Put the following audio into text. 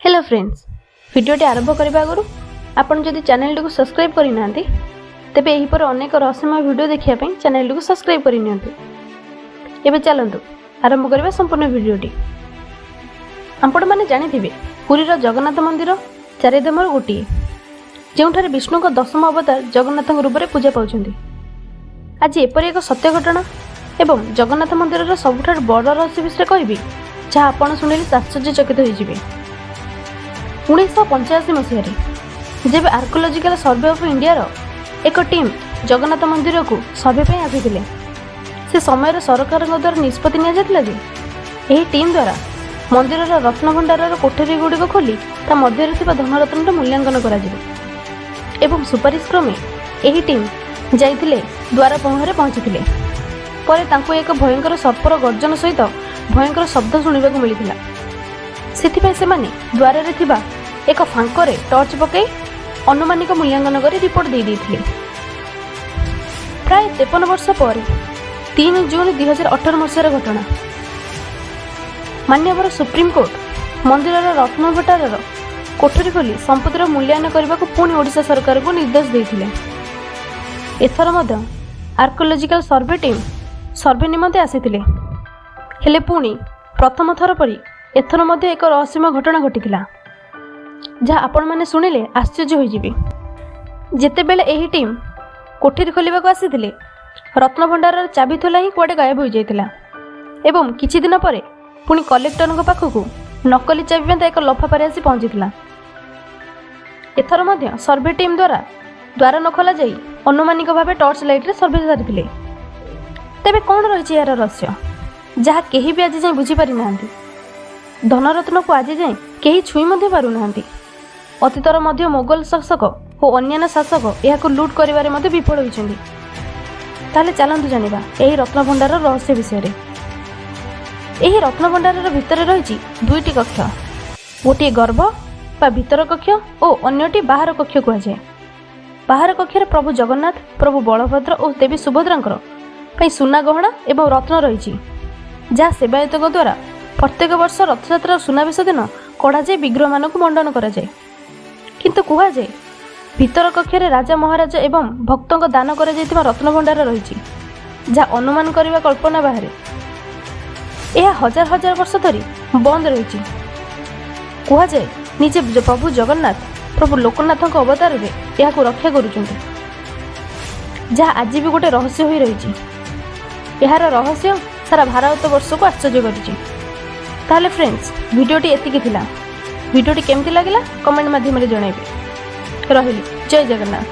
Hello friends, ଭିଡ଼ିଓଟି ଆରମ୍ଭ କରିବା ଆଗରୁ ଆପଣ ଯଦି ଚ୍ୟାନେଲଟିକୁ ସବସ୍କ୍ରାଇବ୍ କରିନାହାନ୍ତି, ତେବେ ଏହିପରି ଅନେକ ରହସ୍ୟମୟ ଭିଡ଼ିଓ ଦେଖିବା ପାଇଁ ଚ୍ୟାନେଲଟିକୁ ସବସ୍କ୍ରାଇବ୍ କରିନିଅନ୍ତୁ। ଏବେ ଚାଲନ୍ତୁ ଆରମ୍ଭ କରିବା ସମ୍ପୂର୍ଣ୍ଣ ଭିଡ଼ିଓଟି। ଆପଣମାନେ ଜାଣିଥିବେ, ପୁରୀର ଜଗନ୍ନାଥ ମନ୍ଦିର ଚାରିଧାମର ଗୋଟିଏ, ଯେଉଁଠାରେ ବିଷ୍ଣୁଙ୍କ ଦଶମ ଅବତାର ଜଗନ୍ନାଥଙ୍କ ରୂପରେ ପୂଜା ପାଉଛନ୍ତି। ଆଜି ଏପରି ଏକ ସତ୍ୟ ଘଟଣା ଏବଂ ଜଗନ୍ନାଥ ମନ୍ଦିରର ସବୁଠାରୁ ବଡ଼ ରହସ୍ୟ ବିଷୟରେ କହିବି, ଯାହା ଆପଣ ଶୁଣିଲେ ଆଶ୍ଚର୍ଯ୍ୟଚକିତ ହୋଇଯିବେ। 1985 ମସିହାରେ ଯେବେ ଆର୍କୋଲୋଜିକାଲ ସର୍ଭେ ଅଫ୍ ଇଣ୍ଡିଆର ଏକ ଟିମ୍ ଜଗନ୍ନାଥ ମନ୍ଦିରକୁ ସର୍ଭେ ପାଇଁ ଆସିଥିଲେ, ସେ ସମୟରେ ସରକାରଙ୍କ ଦ୍ୱାରା ନିଷ୍ପତ୍ତି ନିଆଯାଇଥିଲା ଯେ ଏହି ଟିମ୍ ଦ୍ୱାରା ମନ୍ଦିରର ରତ୍ନଭଣ୍ଡାରର କୋଠରୀ ଗୁଡ଼ିକ ଖୋଲି ତା ମଧ୍ୟରେ ଥିବା ଧନରତ୍ନର ମୂଲ୍ୟାଙ୍କନ କରାଯିବ ଏବଂ ସୁପାରିଶ କ୍ରମେ ଏହି ଟିମ୍ ଯାଇଥିଲେ। ଦ୍ୱାର ପହରେ ପହଞ୍ଚିଥିଲେ ପରେ ତାଙ୍କୁ ଏକ ଭୟଙ୍କର ସର୍ପର ଗର୍ଜନ ସହିତ ଭୟଙ୍କର ଶବ୍ଦ ଶୁଣିବାକୁ ମିଳିଥିଲା। ସେଥିପାଇଁ ସେମାନେ ଦ୍ୱାରରେ ଥିବା ଏକ ଫାଙ୍କରେ ଟର୍ଚ୍ଚ ପକାଇ ଅନୁମାନିକ ମୂଲ୍ୟାଙ୍କନ କରି ରିପୋର୍ଟ ଦେଇ ଦେଇଥିଲେ। ପ୍ରାୟ 53 ବର୍ଷ ପରେ 3 ଜୁନ୍ 2018 ମସିହାର ଘଟଣା। ମାନ୍ୟବର ସୁପ୍ରିମକୋର୍ଟ ମନ୍ଦିରର ରତ୍ନଭଣ୍ଡାରର କୋଠରୀ ଖୋଲି ସମ୍ପତ୍ତିର ମୂଲ୍ୟାୟନ କରିବାକୁ ପୁଣି ଓଡ଼ିଶା ସରକାରଙ୍କୁ ନିର୍ଦ୍ଦେଶ ଦେଇଥିଲେ। ଏଥର ମଧ୍ୟ ଆର୍କୋଲୋଜିକାଲ ସର୍ଭେ ଟିମ୍ ସର୍ଭେ ନିମନ୍ତେ ଆସିଥିଲେ। ହେଲେ ପୁଣି ପ୍ରଥମ ଥର ପରି ଏଥର ମଧ୍ୟ ଏକ ରହସ୍ୟମୟ ଘଟଣା ଘଟିଥିଲା, ଯାହା ଆପଣମାନେ ଶୁଣିଲେ ଆଶ୍ଚର୍ଯ୍ୟ ହୋଇଯିବେ। ଯେତେବେଳେ ଏହି ଟିମ୍ କୋଠରୀ ଖୋଲିବାକୁ ଆସିଥିଲେ, ରତ୍ନଭଣ୍ଡାରର ଚାବି ଥୋଲା ହିଁ କୁଆଡ଼େ ଗାୟବ ହୋଇଯାଇଥିଲା ଏବଂ କିଛି ଦିନ ପରେ ପୁଣି କଲେକ୍ଟରଙ୍କ ପାଖକୁ ନକଲି ଚାବି ବାନ୍ଧା ଏକ ଲଫାପାରେ ଆସି ପହଞ୍ଚିଥିଲା। ଏଥର ମଧ୍ୟ ସର୍ଭେ ଟିମ୍ ଦ୍ୱାରା ଦ୍ୱାର ନ ଖୋଲାଯାଇ ଅନୁମାନିକ ଭାବେ ଟର୍ଚ୍ଚ ଲାଇଟ୍ରେ ସର୍ଭେ ସାରିଥିଲେ। ତେବେ କ'ଣ ରହିଛି ଏହାର ରହସ୍ୟ, ଯାହା କେହି ବି ଆଜି ଯାଏଁ ବୁଝିପାରିନାହାନ୍ତି? ଧନରତ୍ନକୁ ଆଜି ଯାଏଁ କେହି ଛୁଇଁ ମଧ୍ୟ ପାରୁନାହାନ୍ତି। ଅତୀତର ମଧ୍ୟ ମୋଗଲ ଶାସକ ଓ ଅନ୍ୟାନ୍ୟ ଶାସକ ଏହାକୁ ଲୁଟ୍ କରିବାରେ ମଧ୍ୟ ବିଫଳ ହୋଇଛନ୍ତି। ତାହେଲେ ଚାଲନ୍ତୁ ଜାଣିବା ଏହି ରତ୍ନଭଣ୍ଡାରର ରହସ୍ୟ ବିଷୟରେ। ଏହି ରତ୍ନଭଣ୍ଡାରର ଭିତରେ ରହିଛି ଦୁଇଟି କକ୍ଷ। ଗୋଟିଏ ଗର୍ଭ ବା ଭିତର କକ୍ଷ ଓ ଅନ୍ୟଟି ବାହାର କକ୍ଷ କୁହାଯାଏ। ବାହାର କକ୍ଷରେ ପ୍ରଭୁ ଜଗନ୍ନାଥ, ପ୍ରଭୁ ବଳଭଦ୍ର ଓ ଦେବୀ ସୁଭଦ୍ରାଙ୍କର ପାଇଁ ସୁନା ଗହଣା ଏବଂ ରତ୍ନ ରହିଛି, ଯାହା ସେବାୟତଙ୍କ ଦ୍ୱାରା ପ୍ରତ୍ୟେକ ବର୍ଷ ରଥଯାତ୍ରା ସୁନାବେଶ ଦିନ କଢ଼ାଯାଇ ବିଗ୍ରହମାନଙ୍କୁ ମଣ୍ଡନ କରାଯାଏ। କିନ୍ତୁ କୁହାଯାଏ, ଭିତର କକ୍ଷରେ ରାଜା ମହାରାଜା ଏବଂ ଭକ୍ତଙ୍କ ଦାନ କରାଯାଇଥିବା ରତ୍ନଭଣ୍ଡାର ରହିଛି, ଯାହା ଅନୁମାନ କରିବା କଳ୍ପନା ବାହାରେ। ଏହା ହଜାର ହଜାର ବର୍ଷ ଧରି ବନ୍ଦ ରହିଛି। କୁହାଯାଏ, ନିଜେ ପ୍ରଭୁ ଜଗନ୍ନାଥ ପ୍ରଭୁ ଲୋକନାଥଙ୍କ ଅବତାରରେ ଏହାକୁ ରକ୍ଷା କରୁଛନ୍ତି, ଯାହା ଆଜି ବି ଗୋଟେ ରହସ୍ୟ ହୋଇ ରହିଛି। ଏହାର ରହସ୍ୟ ସାରା ଭାରତ ବର୍ଷକୁ ଆଶ୍ଚର୍ଯ୍ୟ କରିଛି। ତାହେଲେ ଫ୍ରେଣ୍ଡସ୍, ଭିଡ଼ିଓଟି ଏତିକି ଥିଲା। ଭିଡ଼ିଓଟି କେମିତି ଲାଗିଲା, କମେଣ୍ଟ ମାଧ୍ୟମରେ ଜଣାଇବେ। ରହିଲି, ଜୟ ଜଗନ୍ନାଥ।